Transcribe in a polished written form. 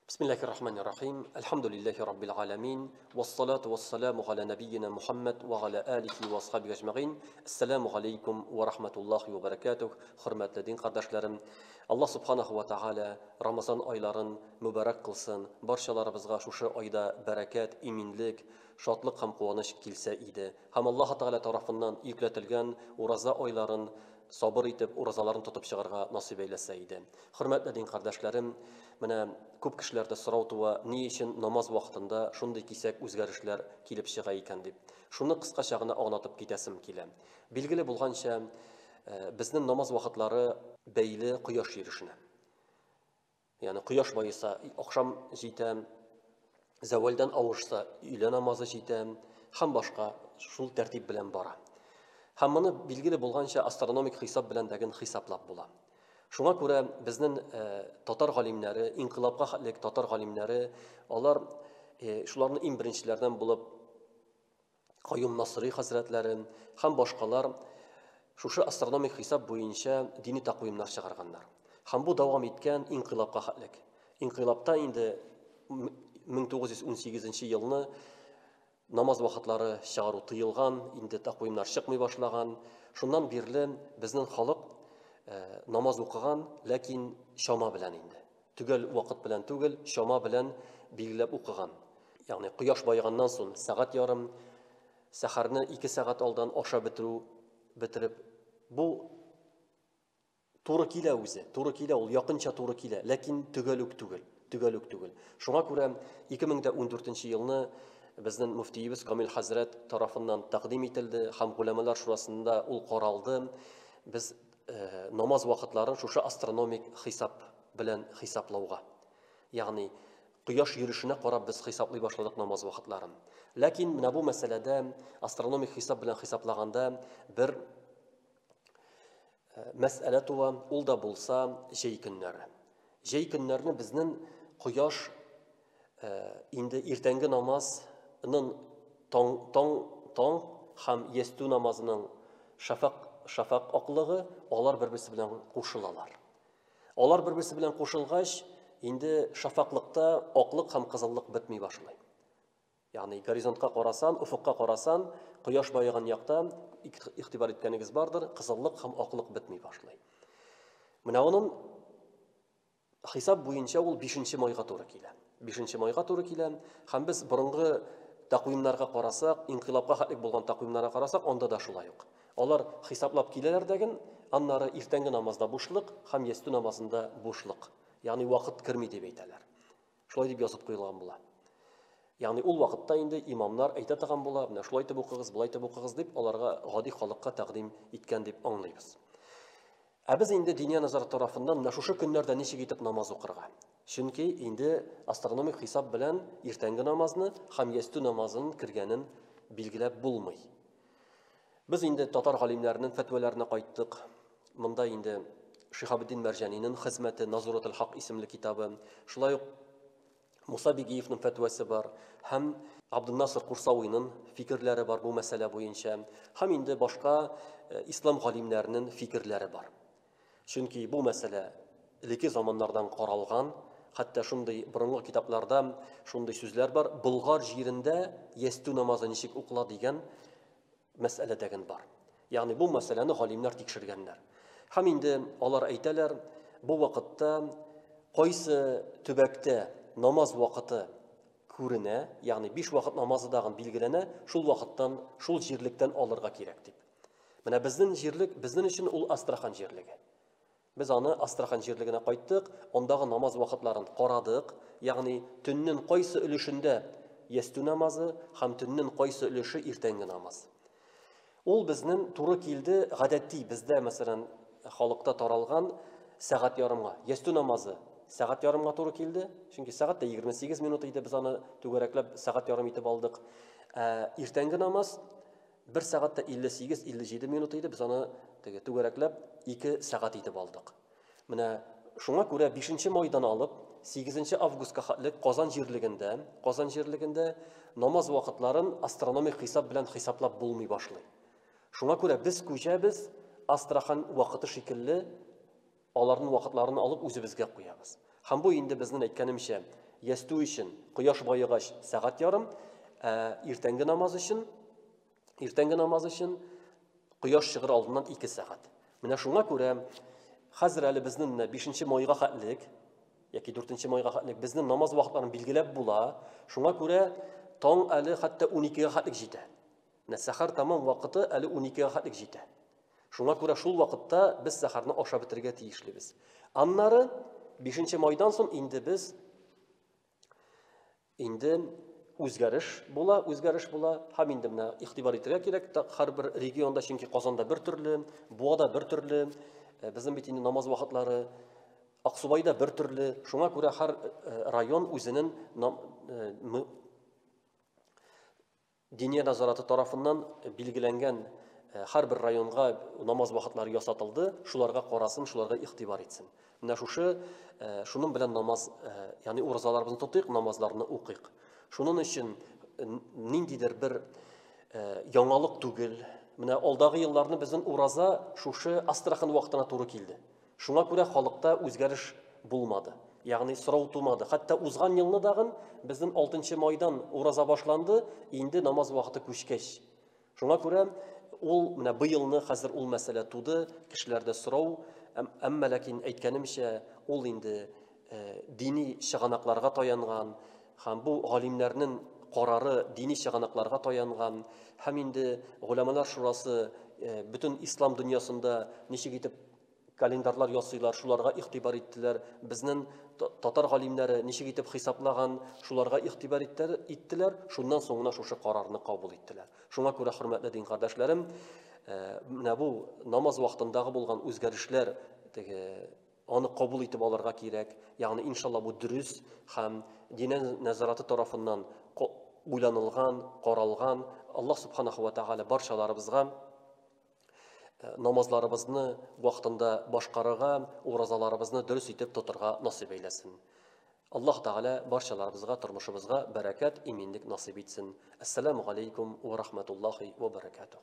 Бисмиллахир рахманир рахим. Әлхәмдүлилләһи раббил аламин. Вассалату вассаламу аля набийина Мухаммад ва аля алихи ва асхабихи әҗмәгыйн. Ассаламу алейкум ва рахматуллахи ва баракатух. Хөрмәтле дин кардәшләрем, Аллаһ субханаху ва тааля Рамазан айларын мөбарәк кылсын. Барчаларыбызга шушы айда бәрәкәт, иминлек, шатлык һәм куаныч килсә иде. Һәм Аллаһ Тәгалә тарафыннан йөкләтелгән ураза айларын сабыр итеп, уразаларын тотып чыгарга насыйп әйләсә иде. Хөрмәтле дин кардәшләрем, менә күп кешеләрдә сорау туа, ни өчен намаз вакытында шундый кисәк үзгәрешләр килеп чыга икән дип. Шуны кыскача гына аңлатып китәсем килә. Билгеле булганча, безнең намаз вакытлары бәйле кояш йөрешенә. Ягъни кояш баеса, ахшам җитә, зәвәлдән авышса, өйлә намазы җитә һәм башка шул тәртип белән бара. Һәм моны билгеле булганча астрономик хисап белән дәген хисаплап була. Шуңа күрә безнең татар галимнәре, инкыйлабка хәтлек татар галимнәре, алар шуларны иң беренчеләрдән булып Каюм Насыйри хәзрәтләре һәм башкалар шушы астрономик хисап буенча дини таквимнар чыгарганнар. Һәм бу дәвам иткән инкыйлабка хәтлек. Инкыйлабта инде 1918 елны намаз вакытлары чыгару тыелган, инде таквимнар чыкмый башлаган. Шуннан бирле безнең халык намаз укыган, ләкин чама белән инде. Төгәл вакыт белән түгел, чама белән билгеләп укыган. Ягъни кояш баеганнан соң сәгать ярым, сәхәрне 2 сәгать алдан аша бетерү, бетереп, бу туры килә үзе, туры килә, ул якынча туры килә, ләкин төгәл үк түгел, төгәл үк түгел. Шуңа күрә 2014 елны безнең мөфтиебез Камил хәзрәт тарафыннан тәкъдим ителде һәм голәмәләр шурасында ул каралды. Без намаз вакытларын шушы астрономик хисап белән хисаплауга. Ягъни кояш йөрешенә карап без хисаплый башладык намаз вакытларын. Ләкин менә бу мәсьәләдә астрономик хисап белән хисаплаганда бер мәсьәлә туа, ул да булса җәй көннәре. Җәй көннәрне безнең кояш инде иртәнге намазның таң, таң, таң һәм ястү намазының шафак, шафак аклыгы, алар бер-берсе белән кушылалар. Алар бер-берсе белән кушылгач, инде шафаклыкта аклык һәм кызыллык бетми башлый. Ягъни горизонтка карасан, офыкка карасан, кояш баеган якта игътибар иткәнегез бардыр, кызыллык һәм аклык бетми башлый. Менә аның хисап буенча ул 5 майга туры килә. 5 майга туры килә һәм без борынгы таквимнарга карасак, инкыйлабка хәтлек булган таквимнарга карасак, анда да шулай ук. Алар хисаплап киләләр дәген, аннары иртәнге намазда бушлык һәм ястү намазында бушлык. Ягъни вакыт керми дип әйтәләр. Шулай дип язып куелган була. Ягъни ул вакытта инде имамнар әйтә торган була, менә шулай итеп укыгыз, болай итеп укыгыз дип, аларга гади халыкка тәкъдим иткән дип аңлыйбыз. Ә без инде Диния назараты тарафыннан менә шушы көннәрдә ничек итеп намаз укырга? Чөнки инде астрономик хисап белән иртәнге намазны һәм ястү намазын кергәнен билгеләп булмый. Без инде татар галимнәренең фәтвәләренә кайттык. Монда инде Шиһабетдин Мәрҗанинең хезмәте Назуратул Хак исемле китабы, шулай ук Муса Бигиевның фәтвәсе бар һәм Абдулнасыр Курсавиның фикерләре бар бу мәсьәлә буенча һәм инде башка ислам галимнәренең фикерләре бар. Чөнки бу мәсьәлә элекке заманнардан каралган, хәтта шундый борынгы китапларда шундый сүзләр бар, Болгар җирендә ястү намазы ничек укыла дигән мәсьәлә дәген бар. Ягъни бу мәсьәләне галимнәр тикшергәннәр. Һәм инде алар әйтәләр, бу вакытта кайсы төбәктә намаз вакыты күренә, ягъни 5 вакыт намазы дагын билгеләнә, шул вакыттан, шул җирлектән алырга кирәк дип. Менә безнең җирлек, безнең өчен ул Астрахань җирлеге. Без аны Астрахань җирлегенә кайттык, андагы намаз вакытларын карадык, ягъни төннең кайсы өлешендә ястү намазы һәм төннең кайсы өлеше иртәнге намаз. Ул безнең туры килде гадәти бездә, мәсәлән, халыкта таралган сәгать ярымга. Ястү намазы сәгать ярымга туры килде, чөнки сәгать тә 28 минут иде, без аны түгәрәкләп сәгать ярым итеп алдык. Ә иртәнге намаз 1 сәгать тә 58-57 минут иде, без аны теге түгәрәкләп 2 сәгать итеп алдык. Менә шуңа күрә 5 майдан алып 8 августка хәтлек Казан җирлегендә намаз вакытларын астрономик хисап белән хисаплап булмый башлый. Шуңа күрә без күчәбез Астрахань вакыты шикелле аларның вакытларын алып үзебезгә куябыз. Һәм бу инде безнең әйткәнемчә Ястү өчен кояш баегач сәгать ярым, ә иртәнге намаз өчен иртәнге намаз өчен кояш чыгыр алдыннан 2 сәгать. Менә шуңа күрә хәзер әле безнең менә 5 майга хәтлек яки 4 майга хәтлек безнең намаз вакытларын билгеләп була. Шуңа күрә таң әле хәтта 12-гә хәтлек җитә. Менә сәхәр тәмам вакыты әле 12-гә хәтлек җитә. Шуңа күрә шул вакытта без сәхәрне ашап бетерергә тиешлебез. Аннары 5 майдан соң инде без инде үзгәреш була, үзгәреш була. Һәм инде менә игътибар итәргә кирәк, һәрбер регионда, чөнки Казанда бер төрле, Буада бер төрле, э, безнең бит инде намаз вакытлары Аксубайда бер төрле. Шуңа күрә һәр э, район үзенең э, Диния нәзараты тарафыннан билгеләнгән һәрбер районга намаз вакытлары ясатылды, шуларга карасын, шуларга игътибар итсен. Менә шушы шуның белән намаз, ягъни уразаларыбызны тотыйк, намазларны укыйк. Шуның өчен ниндидер бер яңалык түгел. Менә алдагы елларны безнең ураза шушы Астрахань вакытына туры килде. Шуңа күрә халыкта үзгәреш булмады. Ягъни сорау тумады. Хәтта узган елны дагын безнең 6 майдан ураза башланды, инде намаз вакыты күчкәч. Шуңа күрә ул менә быелны хәзер ул мәсьәлә туды, кешеләрдә сорау, әмма ләкин әйткәнемчә, ул инде э, дини чыганакларга таянган һәм бу галимнәрнең карары дини чыганакларга таянган һәм инде голямалар шурасы э, бөтен ислам дөньясында ничек итеп календарьлар ясыйлар, шуларга игътибар иттеләр. Безнең татар галимнәре ничек итеп хисаплаган, шуларга игътибар иттеләр. Шуннан соң гына шушы карарны кабул иттеләр. Шуңа күрә, хөрмәтле дин кардәшләрем, э, менә бу намаз вакытындагы булган үзгәрешләр теге аны кабул итеп алырга кирәк. Ягъни иншалла бу дөрес һәм динә нәзараты тарафыннан уйланылган, каралган. Аллаһ субханаху ва тааля барчаларыбызга Э, намазларыбызны вакытында башкарырга, уразаларыбызны дөрес итеп тотырга насыйп әйләсен. Аллаһ Тәгалә барчаларыбызга, тормышыбызга бәрәкәт, иминлек насыйп итсен. Әссәламу алейкум ва рахматуллахи ва баракатух.